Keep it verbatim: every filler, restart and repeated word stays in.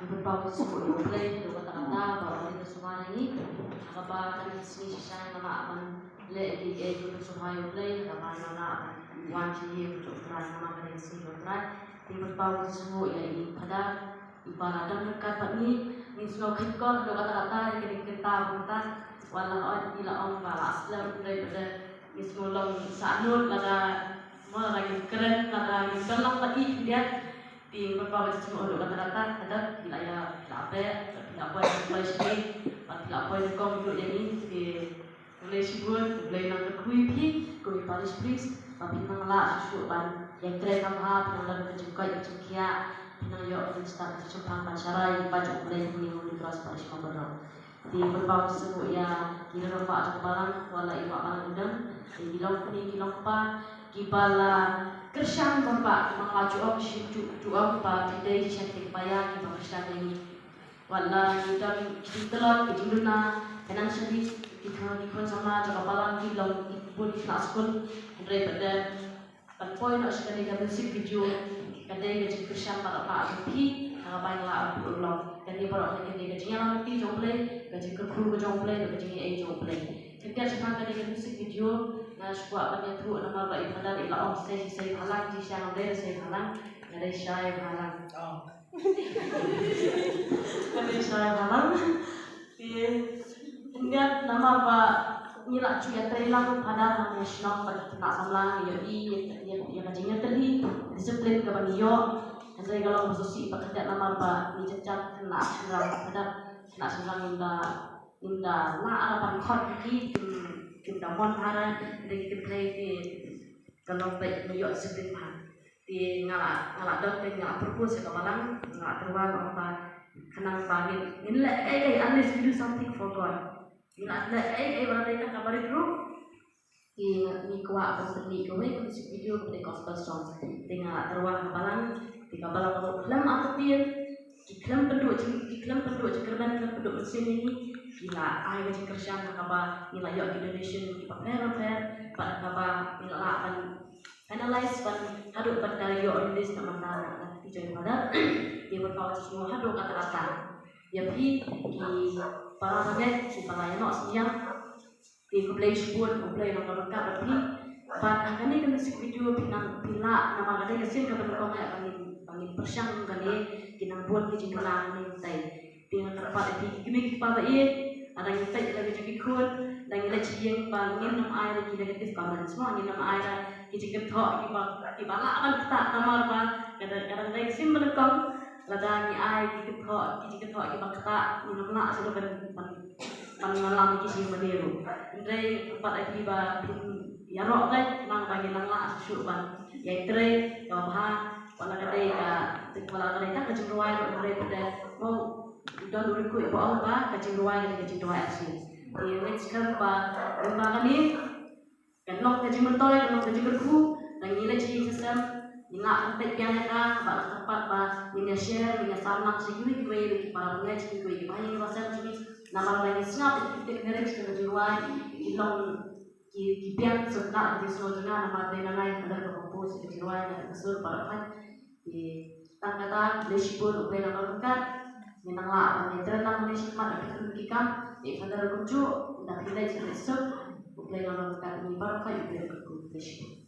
Pynpaw ka jingkyrkhu ïa U Blei, ïa kata kata ba u la sumar ïa ngi. Kaba kane ka sngi shisha nga lah ban leh ïa kiei kiei ki sumar ïa U Blei, kaba nga lah ban wan sha ïing jong U Trai, namar kane ka sngi jong U Trai. Te pynpaw ka jingkyrkhu ïa i Phadar, i ba la don ryngkat bad ngi, ngi sngewkhein kor, ïa kata kata, ïa kane ka kynta bynta. Wat la ong, i la ong ba la slem, hynrei ba da ngi sngewlong sahnut, lada mo lada ngi kren, lada ngi kren lang bad i khyndiat. Te pynpaw ka jingkyrkhu ïa kata kata, kata phi la ïa, phi la beh, phi la poi, phi la poi shane, ba phi la poi nyngkong ïa ngi, te U Blei shibun, U Blei nang kyrkhu ïa phi, ko i parish priest, ba phin nang lah shuh shuh ban ïatrei kham bha, phin nang don ka jingkoit ka jingkhiah, phin nang ïoh ka jingstad ka jingshemphang ban sharai ïa ka jong U Blei ha Holy Cross Parish Commonwealth. Te pynpaw ka jingkyrkhu ïa ki rangbah jong ka balang, wat la i Bah Balang Dang, ïa ki longkmie ki longkpa, kiba la kyrshan bha, bad ma nga ju ong shi ju, ju ong ba phi dei shisha ki paia kiba kyrshan ïa ngi. Wat la ngi don ki jingtlot, ki jingduna, financially, ki khun, ki khun samla jong ka balang ki long ki bun ki khynnah skul, hynrei pat de ban poi noh sha kane ka music video, ka dei ka jingkyrshan bad ka pah jong phi, ha kaba ngi la buh urlong. Kane baroh ka dei ka jingïalam lynti jong U Blei, ka jingkyrkhu ka jong U Blei, ka jingïaid jong U Blei. Khyndiat shaphang kane ka music video, nga shu kwah ban ïathuh namar ba i Phadar i la ong sei, sei bhalang, jingshisha nga dei sei bhalang, nga dei shai bhalang. Oh. Ka dei shai bhalang. Te khyndiat namar ba ngi la ju ïatrei lang Phadar ha ka shnong bad ki khynnah samla, ngi ïohi ïa, ïa, ïa ka jingïatylli, discipline kaba ngi ïoh. Hynrei ka long ba sngewsih ba khyndiat namar ba ngi jynjar khynnah shynrang, Phadar, khynnah shynrang ngim da, ngim da lah ban khot ïa ki, kim, kim da mon bha, hynrei ki kynthei te ka long ba ngi ïoh discipline bha. Te nga la, nga la don, te nga la propose ïa ka balang, nga la tyrwa, nga ong ba khnang ba ngin, ngin leh kaei kaei, at least we do something for God. Ngin leh kaei kaei ba dei ka kaba rit ruh. Te ngi kwah ban pynmih kawei ka music video kaba dei gospel song. Te nga la tyrwa ha ka balang, te ka balang ruh khlem artatien, ki khlem pynduh jing, ki khlem pynduh jingkyrmen, khlem pynduh mynsiem ïa ngi, ki la ai ka jingkyrshan ha kaba ngi la ïoh ki donation kiba pher bapher, bad ha kaba ngi la lah ban finalize ban haduh ban da ïoh release na mynta na, na ki jong i Phadar. Te pynpaw ka jingkyrkhu haduh katta katta ïa phi ki para bangeit kiba la ïa noh synñiang. Te khublei shibun, U Blei un nang ryngkat bad phi. Bad ha kane ka music video phi nang, phi lah, namar ka dei ka sien kaba nyngkong eh ba ngin, ba ngin pyrshang kane, ki nang bun ki jingduna hangne hangtai. Te nga kyrpad ïa phi ki kmie ki kpa ba ïeit, lada ngi peit ïa la ki jong ki khun, lada ngi leit sha ïing ba ngin ym ai da ki negative comments mo, ngin ym ai da ki jingkynthoh kiba, kiba lah ban ktah namar ba ka dang, ka dang dei ka sien ba nyngkong, lada ngi ai ki kynthoh, ki jingkynthoh kiba ktah, ngin ym lah shuh ban, ban, ban ïalam ïa ki sha ïing mane ruh. Hynrei kyrpad ïa phi ba phin ïaroh beit, khnang ba ngin nang lah shuh shuh ban ïatrei kaba bha, wat la ka dei ka, wat la ka dei tang ka jingrwai ruh, hynrei pat de mo, don u riewkhuid ba ong ba ka jingrwai ka dei ka jingduwai arsien. Te nga ngeit skhem ba, ba kane kan long ka jingmyntoi, kan long ka jingkyrkhu, lada ngi leit sha ïing sha sem, ngin lah ban peit biang ïa ka, bad nga kyrpad ba ngin ïa share, ngin ïa sam lang sha kiwei kiwei, ki para bangeit, sha kiwei ki bahaïing ki bahasem jong ngi, namar lada ngi sngap ïa ki tip lyrics jong ka jingrwai, ki long ki, ki biang sngewtynnat ka jingsngew jong nga, namar dei nangne ka dei kaba compose ïa ka jingrwai, ka dei ka sur baroh khat. Te tang kata, khublei shibun, U Blei un nang ryngkat. Ngin nang lah ban ïatrei lang hangne shakhmat, ïa ki khun ki kam, ïa i Phadar kumjuh, da phi leit sha leit suk, U Blei un nang ryngkat ïa ngi baroh khat, U Blei un kyrkhu, khublei shibun.